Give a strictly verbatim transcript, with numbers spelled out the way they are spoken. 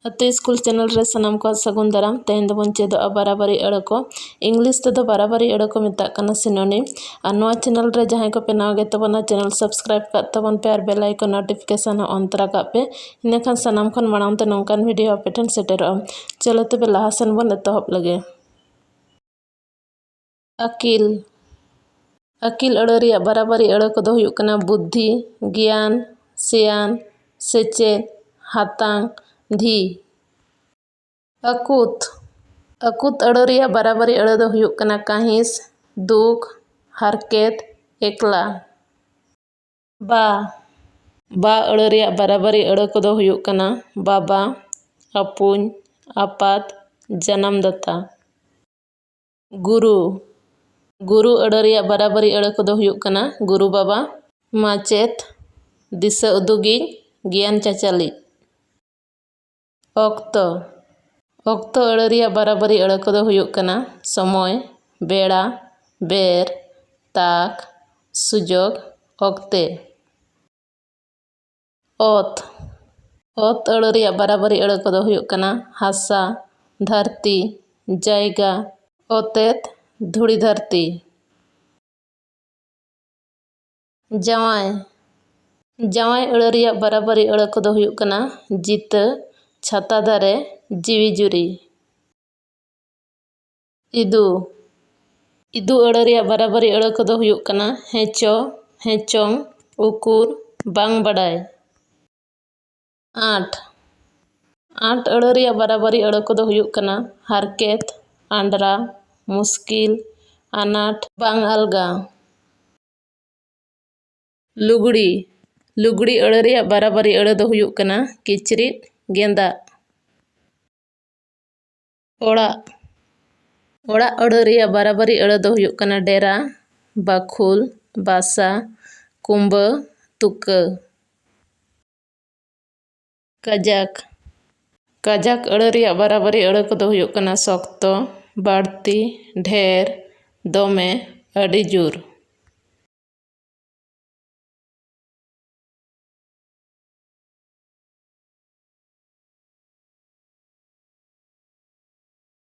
ᱟᱹᱛᱩ school channel ᱨᱮ ᱥᱟᱱᱟᱢ ᱠᱚᱣᱟᱜ ᱥᱟᱹᱜᱩᱱ ᱫᱟᱨᱟᱢ᱾ ᱛᱮᱦᱮᱧ ᱫᱚᱵᱚᱱ ᱪᱮᱫᱚᱜᱼᱟ ᱵᱟᱨᱟᱵᱟᱨᱤ ᱟᱹᱲᱟᱹ ᱠᱚ᱾ ᱤᱝᱞᱤᱥ ᱛᱮᱫᱚ ᱵᱟᱨᱟᱵᱟᱨᱤ ᱟᱹᱲᱟᱹ ᱠᱚ ᱢᱮᱛᱟᱜ ᱠᱟᱱᱟ, synonym᱾ ᱟᱨ ᱱᱚᱣᱟ ᱪᱮᱱᱮᱞ ᱨᱮ ᱡᱟᱦᱟᱸᱭ ᱠᱚᱯᱮ ᱱᱟᱣᱟ ᱜᱮ ᱛᱟᱵᱚᱱᱟ, ᱪᱮᱱᱮᱞ ᱥᱟᱵᱥᱠᱨᱟᱭᱤᱵ ᱠᱟᱜ ᱛᱟᱵᱚᱱ ᱯᱮ ᱟᱨ ᱵᱮᱞ ᱟᱭᱠᱚᱱ ᱱᱳᱴᱤᱯᱷᱤᱠᱮᱥᱚᱱ ᱦᱚᱸ ᱚᱱ ᱛᱚᱨᱟ ᱠᱟᱜ ᱯᱮ᱾ ᱤᱱᱟᱹᱠᱷᱟᱱ ᱥᱟᱱᱟᱢ ᱠᱷᱚᱱ ᱢᱟᱲᱟᱝ ᱛᱮ ᱱᱚᱝᱠᱟᱱ ᱵᱷᱤᱰᱤᱭᱳ ᱟᱯᱮ ᱴᱷᱮᱱ ᱥᱮᱴᱮᱨᱚᱜᱼᱟ᱾ ᱪᱚᱞᱚ ᱛᱚᱵᱮ ᱞᱟᱦᱟ ᱥᱮᱱ ᱵᱚᱱ ᱮᱛᱚᱦᱚᱵ ᱞᱮᱜᱮ᱾ ᱟᱹᱠᱤᱞ᱾ ᱟᱹᱠᱤᱞ ᱟᱹᱲᱟᱹ ᱨᱮᱭᱟᱜ ᱵᱟᱨᱟᱵᱟᱨᱤ ᱟᱹᱲᱟᱹ ᱠᱚᱫᱚ ᱦᱩᱭᱩᱜ ᱠᱟᱱᱟ ᱵᱩᱫᱽᱫᱷᱤ, ᱜᱮᱭᱟᱱ, ᱥᱮᱭᱟᱱ, ᱥᱮᱪᱮᱫ, ᱦᱟᱛᱟᱝ, ᱫᱷᱤ᱾ ᱟᱹᱠᱩᱛ᱾ ᱟᱹᱠᱩᱛ ᱟᱹᱲᱟᱹ ᱨᱮᱭᱟᱜ ᱵᱟᱨᱟᱵᱟᱨᱤ ᱟᱹᱲᱟᱹ ᱫᱚ ᱦᱩᱭᱩᱜ ᱠᱟᱱᱟ ᱠᱟᱹᱦᱤᱥ, ᱫᱩᱠ, ᱦᱟᱨᱠᱮᱛ, ᱮᱠᱞᱟ᱾ ᱵᱟ᱾ ᱵᱟ ᱟᱹᱲᱟᱹ ᱨᱮᱭᱟᱜ ᱵᱟᱨᱟᱵᱟᱨᱤ ᱟᱹᱲᱟᱹ ᱠᱚᱫᱚ ᱦᱩᱭᱩᱜ ᱠᱟᱱᱟ ᱵᱟᱵᱟ, ᱟᱹᱯᱩᱧ, ᱟᱯᱟᱛ, ᱡᱟᱱᱟᱢ ᱫᱟᱛᱟ᱾ ᱜᱩᱨᱩ᱾ ᱜᱩᱨᱩ ᱟᱹᱲᱟᱹ ᱨᱮᱭᱟᱜ ᱵᱟᱨᱟᱵᱟᱨᱤ ᱟᱹᱲᱟᱹ ᱠᱚᱫᱚ ᱦᱩᱭᱩᱜ ᱠᱟᱱᱟ ᱜᱩᱨᱩ ᱵᱟᱵᱟ, ᱢᱟᱪᱮᱫ, ᱫᱤᱥᱟᱹ ᱩᱫᱩᱜᱤᱡ, ᱜᱮᱭᱟᱱ ᱪᱟᱪᱟᱞᱤᱡ᱾ ᱚᱠᱛᱚ᱾ ᱚᱠᱛᱚ ᱟᱹᱲᱟᱹ ᱨᱮᱭᱟᱜ ᱵᱟᱨᱟᱵᱟᱨᱤ ᱟᱹᱲᱟᱹ ᱠᱚᱫᱚ ᱦᱩᱭᱩᱜ ᱠᱟᱱᱟ ᱥᱚᱢᱚᱭ, ᱵᱮᱲᱟ, ᱵᱮᱨ, ᱛᱟᱠ, ᱥᱩᱡᱳᱜᱽ, ᱚᱠᱛᱮ᱾ ᱚᱛ᱾ ᱚᱛ ᱟᱹᱲᱟᱹ ᱨᱮᱭᱟᱜ ᱵᱟᱨᱟᱵᱟᱨᱤ ᱟᱹᱲᱟᱹ ᱠᱚᱫᱚ ᱦᱩᱭᱩᱜ ᱠᱟᱱᱟ ᱦᱟᱥᱟ, ᱫᱷᱟᱹᱨᱛᱤ, ᱡᱟᱭᱜᱟ, ᱚᱛᱮᱛ, ᱫᱷᱩᱲᱤ ᱫᱷᱟᱹᱨᱛᱤ᱾ ᱡᱟᱶᱟᱭ᱾ ᱡᱟᱶᱟᱭ ᱟᱹᱲᱟᱹ ᱨᱮᱭᱟᱜ ᱵᱟᱨᱟᱵᱟᱨᱤ ᱟᱹᱲᱟᱹ ᱠᱚᱫᱚ ᱦᱩᱭᱩᱜ ᱠᱟᱱᱟ ᱡᱤᱛᱟᱹ, ᱪᱷᱟᱛᱟ ᱫᱟᱨᱮ, ᱡᱤᱣᱤ ᱡᱩᱨᱤ᱾ ᱤᱫᱩ᱾ ᱤᱫᱩ ᱟᱹᱲᱟᱹ ᱨᱮᱭᱟᱜ ᱵᱟᱨᱟᱵᱟᱨᱤ ᱟᱹᱲᱟᱹ ᱠᱚᱫᱚ ᱦᱩᱭᱩᱜ ᱠᱟᱱᱟ ᱦᱮᱸᱪᱚ, ᱦᱮᱸᱪᱚᱝ, ᱩᱠᱩᱨ, ᱵᱟᱝ ᱵᱟᱰᱟᱭ᱾ ᱟᱸᱴ᱾ ᱟᱸᱴ ᱟᱹᱲᱟᱹ ᱨᱮᱭᱟᱜ ᱵᱟᱨᱟᱵᱟᱨᱤ ᱟᱹᱲᱟᱹ ᱠᱚᱫᱚ ᱦᱩᱭᱩᱜ ᱠᱟᱱᱟ ᱦᱟᱨᱠᱮᱛ, ᱟᱱᱰᱨᱟ, ᱢᱩᱥᱠᱤᱞ, ᱟᱱᱟᱴ, ᱵᱟᱝ ᱟᱞᱜᱟ᱾ ᱞᱩᱜᱽᱲᱤ᱾ ᱞᱩᱜᱽᱲᱤ ᱟᱹᱲᱟᱹ ᱨᱮᱭᱟᱜ ᱵᱟᱨᱟᱵᱟᱨᱤ ᱟᱹᱲᱟᱹ ᱫᱚ ᱦᱩᱭᱩᱜ ᱠᱟᱱᱟ ᱠᱤᱪᱨᱤᱫ, ᱜᱮᱸᱫᱟᱜ᱾ ᱚᱲᱟᱜ᱾ ᱚᱲᱟᱜ ᱟᱹᱲᱟᱹ ᱨᱮᱭᱟᱜ ᱵᱟᱨᱟᱵᱟᱨᱤ ᱟᱹᱲᱟᱹ ᱫᱚ ᱦᱩᱭᱩᱜ ᱠᱟᱱᱟ ᱰᱮᱨᱟ, ᱵᱟᱠᱷᱩᱞ, ᱵᱟᱥᱟ, ᱠᱩᱢᱵᱟᱹ, ᱛᱩᱠᱟᱹ᱾ ᱠᱟᱡᱟᱠ᱾ ᱠᱟᱡᱟᱠ ᱟᱹᱲᱟᱹ ᱨᱮᱭᱟᱜ ᱵᱟᱨᱟᱵᱟᱨᱤ ᱟᱹᱲᱟᱹ ᱠᱚᱫᱚ ᱦᱩᱭᱩᱜ ᱠᱟᱱᱟ ᱥᱚᱠᱛᱚ, ᱵᱟᱹᱲᱛᱤ, ᱰᱷᱮᱨ, ᱫᱚᱢᱮ, ᱟᱹᱰᱤ ᱡᱳᱨ᱾